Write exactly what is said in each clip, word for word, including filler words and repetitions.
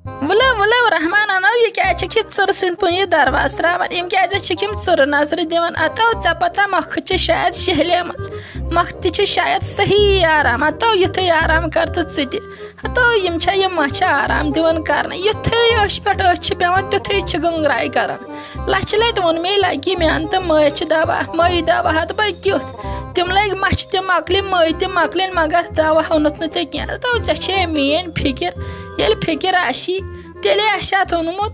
ولو ولو رحمان انو، یہِ کیازِ چھِکھ یہِ ژٕرٕ سٕنٛدۍ پٲٹھۍ یہِ دروازٕ تراوان؟ یِم کیازِ چھِکھ یِم ژٕرٕ نظرِ دِوان؟ اتو ژےٚ پتہ، مۄکھٕ چھِ شاید شہلیمٕژ، مۄکھٕ تہِ چھِ شاید صحیح آرام۔ اتو یُتھُے آرام کر تہٕ ژٕ تہِ۔ ہتو یِم چھا یِم مۄچھِ آرام دِوان کرنہٕ؟ یُتھُے أچھ پٮ۪ٹھ أچھ چھِ پٮ۪وان، تیُتھُے چھِ گنگراے کران۔ لچھِ لٹہِ ووٚن مے، لگی میٛانہِ تہٕ مٲج چھِ دوا، مٲے دوا ہتہٕ بہٕ کیُتھ۔ تِم لٔگۍ مۄچھِ تہِ مۄکلہِ، مٲے تہِ مۄکلہِ، مگر دوا اوٚنُتھ نہٕ ژےٚ کینٛہہ۔ ہتو ژےٚ چھے میٛٲنۍ فکر، ییٚلہِ فکر آسی، تیٚلے آسہِ اتھ اوٚنمُت۔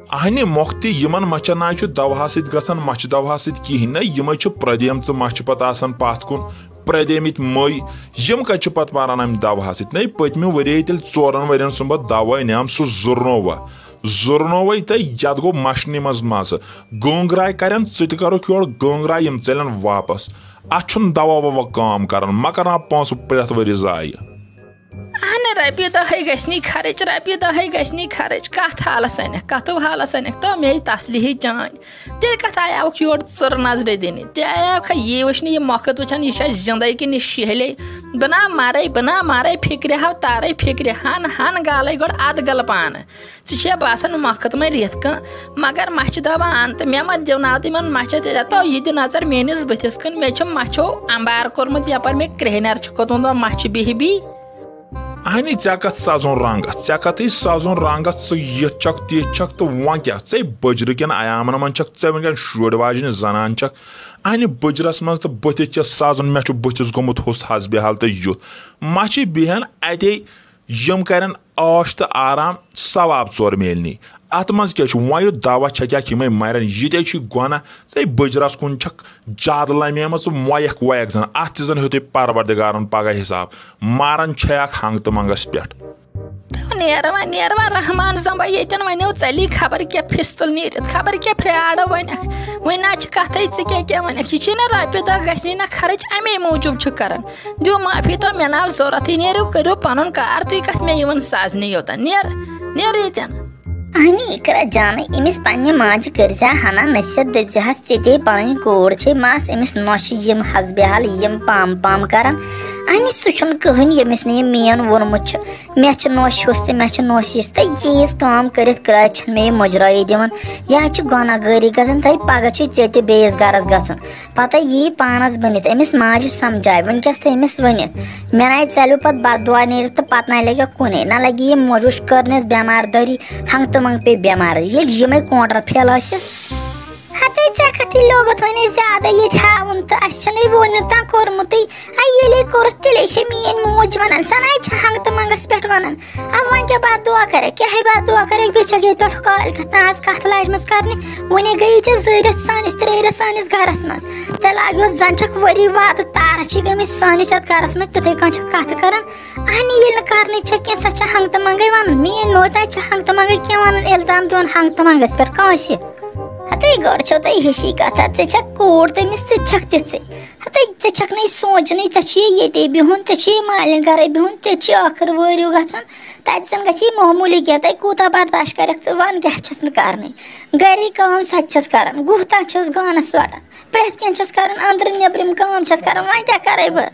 اہنہِ مۄکھٕ تہِ یِمن مچھن نہ چھُ دواہس سۭتۍ گژھان، مچھِ دواہس سۭتۍ کِہینۍ نہ، یِمے چھِ پرٛدیمژٕ مچھِ پتہٕ آسان پتھ کُن، پرٛدیمٕتۍ مٔے۔ یِم کتہِ چھِ پتہٕ ماران امہِ دواہس سۭتۍ؟ نہ، پٔتمہِ ؤریہِ تیٚلہِ ژورن ؤرین سُمب اتھ دوا نیام، سُہ زُرنووا، زُرنووے تہٕ یتھ گوٚو مچھنہِ منٛز مزٕ۔ گنگراے کرن، ژٕ تہِ کرُکھ یورٕ گنگراے، یِم ژلن واپس۔ اتھ چھُنہٕ دوا ووا کٲم کران، مہ کرناو پونٛسہٕ پرٛٮ۪تھ ؤری ضایع۔ اہنہِ، رۄپیہِ دَہے گژھِ نی خرٕچ، رۄپیہِ دَہے گژھِ نی خرٕچ۔ کَتھ حالَس اَنٮ۪کھ، کَتھٕ حالَس اَنٮ۪کھ؟ تو مے تسلی ہی چٲنۍ۔ تیٚلہِ کَتھ آیاوُکھ یور ژٕر نظرِ دِنہِ؟ تہِ آیاوکھا یی وٕچھنہِ، یہِ مۄکھٕ وٕچھان، یہِ چھا زِندَے کِنہٕ یہِ شہلے؟ بہٕ نا مَرَے، بہٕ نا مَرَے، فِکرِ ہاو تارَے فِکرِ، ہَن ہَن گالَے گۄڈٕ اَدٕ گَلہٕ پانہٕ۔ ژےٚ چھےٚ باسان مۄکھٕ تہٕ مےٚ رِتھ کانٛہہ، مگر مَچھِ دَوا اَن تہٕ مےٚ مہ دِوناو تہٕ یِمَن مَچھِ تہِ۔ تو یہِ دِ نظر میٛٲنِس بٕتھِس کُن، مےٚ چھُ مَچھو اَمبار کوٚرمُت، یَپٲرۍ مےٚ کرٛیٚہنٮ۪ر چھُ کھوٚتمُت، مَچھِ بِہہِ بِہہِ۔ اہنی، ژےٚ کتھ سزُن رنگس، ژےٚ کتھٕے سزُن رنگس، ژٕ یِتھ چھکھ تِتھ چھکھ تہٕ وۄنۍ کیٛاہ؟ ژے بٔجرٕ کٮ۪ن ایامن منٛز چھکھ، ژےٚ وٕنکٮ۪ن شُرۍ واجنہِ زنان چھکھ۔ اہنی، بٔجرس منٛز تہٕ بٕتھِس چھےٚ سزُن، مےٚ چھُ بٕتھِس گوٚمُت ہُس حسبِ حال تہٕ یُتھ۔ مچھِ بیہن اتے، یِم کرن عٲش تہٕ آرام، ثواب ژور میلنی۔ اتھ منٛز کیٛاہ چھُ؟ وۄنۍ یُتھ دوا چھکھ یِمے مرن، یہِ تے چھُے گۄناہ۔ ژے بٔجرس کُن چھکھ زیادٕ لمیمٕژ، وۄیکھ وۄیکھ زن۔ اتھ تہِ زن ہیوٚتُے پروردگارن پگاہ حساب۔ ماران چھے اکھ ہنگ تہٕ منگس پٮ۪ٹھ۔ تو نیروا، نیروا رحمان زمبا ییٚتٮ۪ن، وۄنۍ ژلی خبر کیٛاہ فِستُل نیٖرِتھ، خبر کیٛاہ پھرٛاڑو ونکھ۔ وۄنۍ نہ چھِ کتھے، ژٕ کیٛاہ کیٛاہ ونکھ؟ یہِ چھے نہ رۄپیہِ دہ گژھِ نہ خرٕچ، امے موٗجوٗب چھُ کران۔ دیو معافی، تو مےٚ ناو ضروٗرتھٕے، نیرِو کٔرِو پنُن کار، تُہۍ کتھ مےٚ یِوان سازنہِ یوتن؟ نیر، نیر ییٚتٮ۪ن۔ اہنی اقرا جانٕے، أمِس پننہِ ماجہِ کٔرزِ ہنا نصیحت، دٔپزِ ہس، ژےٚ تے پنٕنۍ کوٗر چھے، مس أمِس نۄشہِ یِم حسبِ حال، یِم پام پام کران۔ اہنی سُہ چھُنہٕ کٕہٕنۍ، ییٚمِس نہٕ یہِ مین ووٚنمُت چھُ۔ مےٚ چھِ نۄش ہُس تہٕ مےٚ چھِ نۄش یِژھ، تہٕ ییٖژ کٲم کٔرِتھ کرٛٲے چھَنہٕ مےٚ یہِ مُجرٲیی دِوان۔ یہِ حظ چھُ گۄناہ گٲری گژھان، تہٕ پگاہ چھُے ژےٚ تہِ بیٚیِس گرس گژھُن۔ پتہٕ یی پانس بٔنِتھ، أمِس ماجہِ سمجھاے، وٕنکیٚس تہٕ أمِس ؤنِتھ۔ مےٚ نَے ژَلیو پتہٕ بد دُعا نیٖرِتھ تہٕ پتہٕ نَے لگیو کُنے، نہ لگہِ یہِ موٚجوٗش، کٔرنَس بٮ۪مار دٲری، ہنٛگہٕ تہٕ منٛگہٕ پیٚیہِ بٮ۪مار۔ ییٚلہِ یِمے کونٛڈرٕ پھیلٲسِس۔ ہتے ژےٚ کتھٕے لوگُتھ وۄنۍ زیادٕ ییٚتہِ ہاوُن تہٕ اَسہِ چھُنہٕ یہِ وُنیُک تام کوٚرمُتٕے۔ اَے ییٚلے کوٚرُتھ تیٚلے چھےٚ میٛٲنۍ موج ونان، سۄ نَے چھےٚ ہنٛگہٕ تہٕ منٛگس پٮ۪ٹھ ونان۔ اَ وۄنۍ کیٛاہ بد دُعا کرکھ، کیٛاہ ہے بد دُعا کرکھ، بیٚیہِ چھکھ ییٚتہِ پٮ۪ٹھ کالہِ کتھ، نہ آز کتھ لاجمٕژ کرنہِ۔ وُنے گٔیی ژےٚ زٕ رٮ۪تھ سٲنِس، ترٛےٚ رٮ۪تھ سٲنِس گرس منٛز۔ ژےٚ لاگیوتھ زن چھکھ ؤری وادٕ تارس چھِ گٔمٕتۍ سٲنِس یتھ گرس منٛز، تِتھے کٔنۍ چھکھ کتھٕ کران۔ اہنی ییٚلہِ نہٕ کرنٕچ چھکھ کینٛہہ، سۄ چھےٚ ہنٛگہٕ تہٕ منٛگے ونان۔ میٲنۍ موج نہ چھےٚ ہنٛگہٕ تہٕ منٛگے کینٛہہ ونان، الزام دِوان ہنٛگہٕ تہٕ منٛگس پٮ۪ٹھ کٲنٛسہِ۔ ہتے گۄڈٕ چھو تۄہہِ ہِشی کتھا، ژےٚ چھکھ کوٗر تٔمِس، ژٕ تہِ چھکھ تِژھٕے۔ ہتے ژےٚ چھکھ نہٕ یہِ سونٛچنٕے، ژےٚ چھُے ییٚتے بِہُن، ژےٚ چھُے مالِنۍ گرے بِہُن، ژےٚ چھُے ٲخٕر وٲرِو گژھُن۔ تتہِ زن گژھی معموٗلی کینٛہہ، تتہِ کوٗتاہ برداش کرکھ ژٕ؟ ون کیٛاہ چھس نہٕ کرنٕے؟ گرے کٲم سۄ تہِ چھس کران، گُہہ تام چھس گانس وٹان، پرٛٮ۪تھ کینٛہہ چھس کران، أنٛدرٕ نیٚبرِم کٲم چھس کران، وۄنۍ کیٛاہ کرے بہٕ؟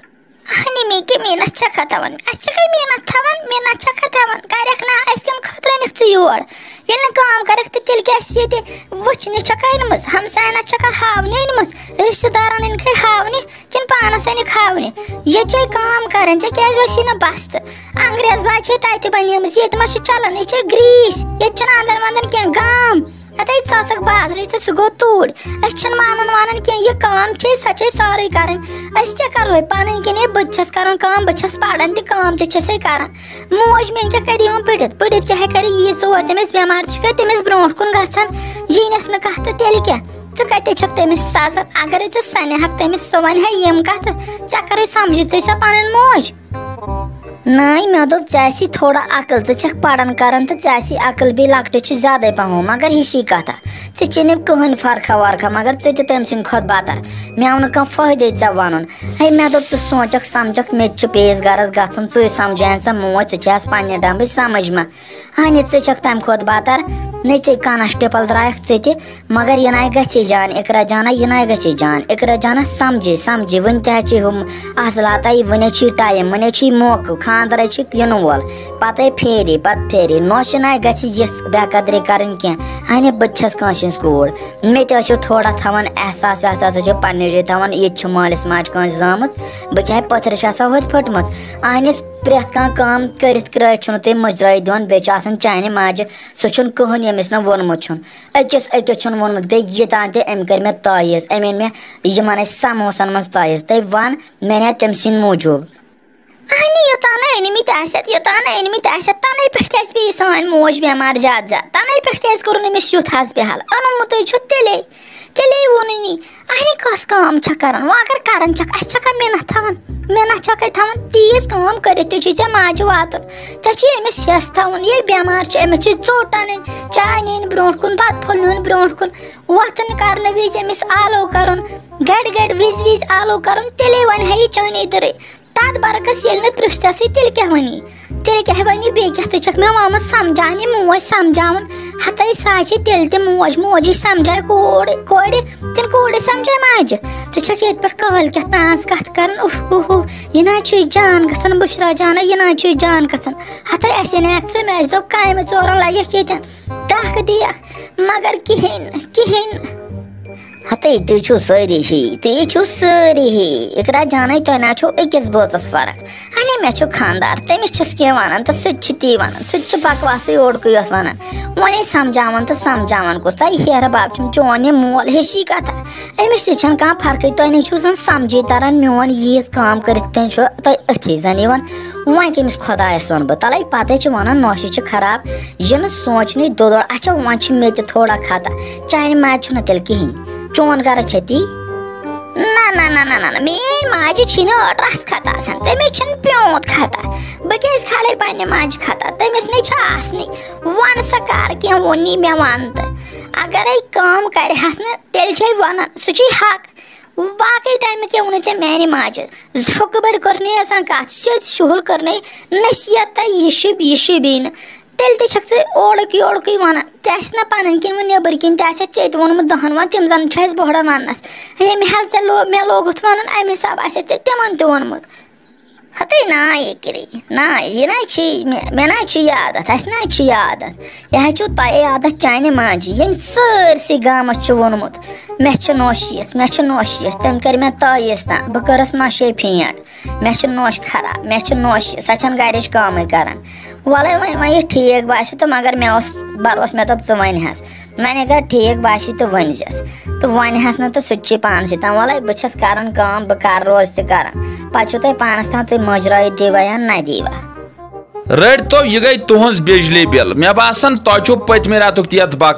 اہنہِ مے کیٛاہ محنت چھکھا تھاوان؟ اسہِ چھکھا محنت تھاوان؟ محنت چھکھا تھاوان؟ کرکھ نا، اسہِ کمہِ خٲطرٕ أنِکھ ژٕ یور؟ ییٚلہِ نہٕ کٲم کرکھ تہٕ تیٚلہِ کیٛاہ آسہِ ییٚتہِ وٕچھنہِ چھکھا أنمٕژ؟ ہمساین چھکھا ہاونہِ أنمٕژ؟ رشتہٕ دارن أنکھے ہاونہِ؟ کِنہٕ پانس أنِکھ ہاونہِ؟ ییٚتہِ چھے کٲم کرٕنۍ، ژےٚ کیٛازِ وسی نہٕ بستہٕ؟ انگریز باے چھے تتہِ بنیمٕژ، ییٚتہِ ما چھِ چلان؟ ییٚتہِ چھے گریٖس، ییٚتہِ چھُنہٕ اندن ونٛدن کینٛہہ، گام۔ ہتے ژٕ آسکھ بازرٕچ تہٕ سُہ گوٚو توٗرۍ۔ أسۍ چھِنہٕ مانان وانان کینٛہہ، یہِ کٲم چھے، سۄ چھے سٲرٕے کرٕنۍ۔ أسۍ کیٛاہ کرو؟ پنٕنۍ کِنۍ ہے بہٕ تہِ چھَس کران کٲم، بہٕ چھَس پران تہِ، کٲم تہِ چھَسے کران۔ موج میٛٲنۍ کیٛاہ کرِ یِوان پٔرِتھ؟ پٔرِتھ کیٛاہ ہے کرِ؟ یی ژور تٔمِس بٮ۪مار تہِ چھِ، تٔمِس برونٛٹھ کُن گژھان، یی نَس نہٕ کَتھ تہٕ تیٚلہِ کیٛاہ؟ ژٕ کَتہِ چھَکھ تٔمِس سَزان؟ اگرے ژٕ سَنہِ ہَکھ تٔمِس، سُہ وَنہِ ہے یِم کَتھٕ، ژےٚ کَرٕے سَمجھِتھٕے سۄ پَنٕنۍ موج۔ نانۍ، مےٚ دوٚپ، ژےٚ آسی تھوڑا عقل، ژٕ چھَکھ پَران کَران تہٕ ژےٚ آسی عقل بیٚیہِ لۄکٹِس چھِ زیادَے پَہَم، مگر ہِشی کَتھا، ژےٚ چھے نہٕ کٕہٕنۍ فرقا ورقا، مگر ژٕ تہِ تٔمۍ سٕنٛدِ کھۄتہٕ بدتر۔ مےٚ آو نہٕ کانٛہہ فٲیدَے ژےٚ وَنُن۔ ہے، مےٚ دوٚپ، ژٕ سونٛچَکھ سَمجھَکھ، مےٚ تہِ چھُ بیٚیِس گَرَس گژھُن، ژٕے سَمجھاین سۄ موج، ژٕ چھَس پنٛنہِ ڈَمبٕچ سَمجھ ما؟ اہنہِ، ژٕ چھَکھ تَمہِ کھۄتہٕ بدتر۔ نٔژے کانسٹیبل درٛایکھ ژٕ تہِ، مگر یہِ ناے گژھِ جان، اقرا جانا، یہِ ناے گژھِ جان، اقرا جانا، سمجھے، سمجھے، وٕنہِ تہِ حظ چھِ ہُم اصلاتہ، وٕنہِ حظ چھِ ٹایم، وٕنہِ حظ چھِ موقعہٕ، خانٛدر حظ چھُ یِنہٕ وول، پتہٕ پھیرِ، پتہٕ پھیرِ، نۄشہِ ناے گژھِ یِژھ بے قدری کرٕنۍ کینٛہہ۔ اہنہِ، بہٕ تہِ چھَس کٲنٛسہِ ہٕنٛز کوٗر، مےٚ تہِ حظ چھُ تھوڑا تھاوان احساس وحساس، حظ چھُ پننہِ جایہِ تھاوان، ییٚتہِ چھِ مٲلِس ماجہِ کٲنٛسہِ زامٕژ، بہٕ کیٛاہ پٔتھرِ چھِ آسان ہُتہِ پھٔٹمٕژ۔ اہنِس، پرٛٮ۪تھ کانٛہہ کٲم کٔرِتھ کرٲوِتھ چھُنہٕ تُہۍ مُجرٲے دِوان، بیٚیہِ چھُ آسان چانہِ ماجہِ، سُہ چھُنہٕ کٕہٕنۍ ییٚمِس نہٕ ووٚنمُت چھُن۔ أکِس أکِس چھُن ووٚنمُت، بیٚیہِ یہِ تام تہِ أمۍ کٔرۍ مےٚ تعویٖذ، أمۍ أنۍ مےٚ یِمن ٲسۍ سموسن منٛز تعویٖذ، تٔمۍ وَن مےٚ نہ تٔمۍ سٕنٛدۍ موٗجوٗب۔ اہنہِ، یوٚتام نہٕ أنمٕتۍ آسٮ۪تھ، یوٚتام نہٕ أنمٕتۍ آسٮ۪تھ، تَنَے پٮ۪ٹھ کیٛازِ پیٚیہِ سٲنۍ موج بٮ۪مار زیادٕ زیادٕ؟ تَنَے پٮ۪ٹھ کیٛازِ کوٚرُن أمِس یُتھ حسبِ حال؟ اوٚنمُتٕے چھُ تیٚلے، تیٚلے ووٚنُن یی۔ اہنہِ، کۄس کٲم چھےٚ کران؟ وۄنۍ اگر کران چھکھ، اَسہِ چھکھا مِنتھ تھاوان؟ مِنتھ چھکھے تھاوان؟ تیٖژ کٲم کٔرِتھ تہِ چھُے ژےٚ ماجہِ واتُن۔ ژےٚ چھُے أمِس ہٮ۪س تھاوُن، یے بٮ۪مار چھِ، أمِس چھِ ژوٚٹ اَنٕنۍ، چاے نِنۍ برونٛٹھ کُن، بَتہٕ پھوٚل نیُن برونٛٹھ کُن، وۄتھُن کرنہٕ وِزِ أمِس آلو کرُن، گَڑِ گَڑِ وِزِ وِزِ آلو کرُن، تیٚلے وَنہِ ہا یہِ چٲنی دٕرٕے۔ تَتھ برعکس ییٚلہِ نہٕ پرٛژھتَسٕے، تیٚلہِ کیٛاہ وَنہِ یہِ؟ تیٚلہِ کیٛاہ وَنہِ یہِ؟ بیٚیہِ کیٛاہ، ژٕ چھَکھ مےٚ آمٕژ سَمجھاونہِ، موج سَمجھاوُن؟ ہَتَے سۄ چھِ تیٚلہِ تہِ موج، موجی سَمجھایہِ کوٗر، کورِ، کِنہٕ کوٗرٕے سَمجھایہِ ماجہِ؟ ژٕ چھَکھ ییٚتہِ پٮ۪ٹھ کٲلۍ کٮ۪تھ تانۍ کَتھ کَران، اُف، اُف، اُف، یہِ نہ حظ چھُے جان گژھان، بُشرا جانا، یہِ نہ حظ چھُے جان گژھان۔ ہَتَے اَسہِ اَنے اَکھ ژٕ، مےٚ اَسہِ دوٚپ کامہِ ژورَن لَگٮ۪کھ ییٚتٮ۪ن ٹَکھ دِیَکھ، مگر کِہیٖنۍ نہٕ، کِہیٖنۍ نہٕ۔ ہتے، تُہۍ چھِو سٲری ہی، تُہۍ چھِو سٲری ہی۔ اقرا جانے، تۄہہِ نہ چھُو أکِس بٲژَس فرق۔ اَنے، مےٚ چھُ خانٛدار، تٔمِس چھُس کینٛہہ وَنان تہٕ سُہ تہِ چھُ تی وَنان، سُہ تہِ چھُ بکواسٕے اوٚڑکُے یوت وَنان۔ وۄنۍ سَمجھاوان تہٕ سَمجھاوان کُس تام، ہیرٕ بَب چھُم چون یہِ مول، ہِشی کَتھا۔ أمِس تہِ چھَنہٕ کانٛہہ فرقٕے، تۄہہِ نَے چھُو زَن سَمجھے تَران میون ییٖژ کٲم کٔرِتھ تہِ چھُ تۄہہِ أتھی زَن یِوان۔ وۄنۍ کٔمِس خۄدایَس وَنہٕ بہٕ؟ تَلَے پَتَے چھِ وَنان نۄشہِ چھِ خراب، یہِ نہٕ سونٛچنٕے دۄدر۔ اچھا، وۄنۍ چھِ مےٚ تہِ تھوڑا خطا، چانہِ ماجہِ چھُنہٕ تیٚلہِ کِہیٖنۍ، چون غرض چھےٚ تی؟ نہ، نہ، نہ، نہ، نہ، نہ، میٲنۍ ماجہِ چھِنہٕ ٲٹھ رژھ خطا آسان، تٔمِس چھِنہٕ پیوٗنت خطا۔ بہٕ کیٛازِ کھالے پننہِ ماجہِ خطا؟ تٔمِس نَے چھِ آسنٕے۔ وَن سا کر کینٛہہ، ووٚنی مےٚ وَن تہٕ۔ اگرے کٲم کرِہَس نہٕ، تیٚلہِ چھے وَنان، سُہ چھُے حق۔ باقٕے ٹایمہٕ کیٛاہ ووٚنُے ژےٚ میانہِ ماجہِ؟ زٕ ہُکہٕ بٔڑۍ کٔر نہٕ یَژھان کَتھ، سیوٚد شُہُل کٔر نَے نصیحت تہٕ یہِ شِب، یہِ شِبی نہٕ۔ تیٚلہِ تہِ چھَکھ ژٕ اورُک یورُکُے وَنان۔ ژےٚ آسہِ نہ پَنٕنۍ کِنۍ وۄنۍ نیٚبٕرۍ کِنۍ تہِ آسٮ۪تھ ژےٚ تہِ ووٚنمُت دَہَن وَن، تِم زَن چھِ اَسہِ بۄہڑَن وَننَس۔ ییٚمہِ حال ژےٚ لو-، مےٚ لوگُتھ وَنُن، اَمہِ حساب آسٮ۪تھ ژےٚ تِمَن تہِ ووٚنمُت۔ ہَتٕے ناے کٔرِتھ، ناے، یہِ ناے چھِ مےٚ، مےٚ ناے چھِ یہِ عادت، اَسہِ ناے چھِ یہِ عادت۔ یہِ حظ چھُو تۄہے عادت چانہِ ماجہِ، ییٚمۍ سٲرسٕے گامَس چھُ ووٚنمُت، مےٚ چھِ نوشہِ یِژھ، مےٚ چھِ نوشہِ یِژھ، تٔمۍ کٔرۍ مےٚ تٲویٖز تام، بہٕ کٔرٕس نۄشے پھینٛٹ، مےٚ چھِ نوش خراب، مےٚ چھِ نوشہِ یِژھ، سۄ چھَنہٕ گَرِچ کٲمٕے کَران۔ وَلَے وۄنۍ، وۄنۍ یہِ ٹھیٖک باسیو تہٕ مگر مےٚ اوس بروسہٕ، مےٚ دوٚپ ژٕ وَنہِ حظ۔ وۄنۍ اگر ٹھیٖک باسی تہٕ ؤنۍ زٮ۪س، تہٕ وَنہِ حظ نہٕ تہٕ سُہ تہِ چھُے پانسٕے تام۔ وَلَے بہٕ چھَس کَران کٲم، بہٕ کَرٕ روزٕ تہِ کَران، پَتہٕ چھُو تۄہہِ پانَس تام تُہۍ مٔجرٲیِتھ دیٖوا یا نہ دیٖوا۔ رٔٹۍ تو، یہِ گٔے تُہنٛز بجلی بِل۔ مےٚ باسان، تۄہہِ چھُو پٔتمہِ رٮ۪تُک تہِ یَتھ بقا۔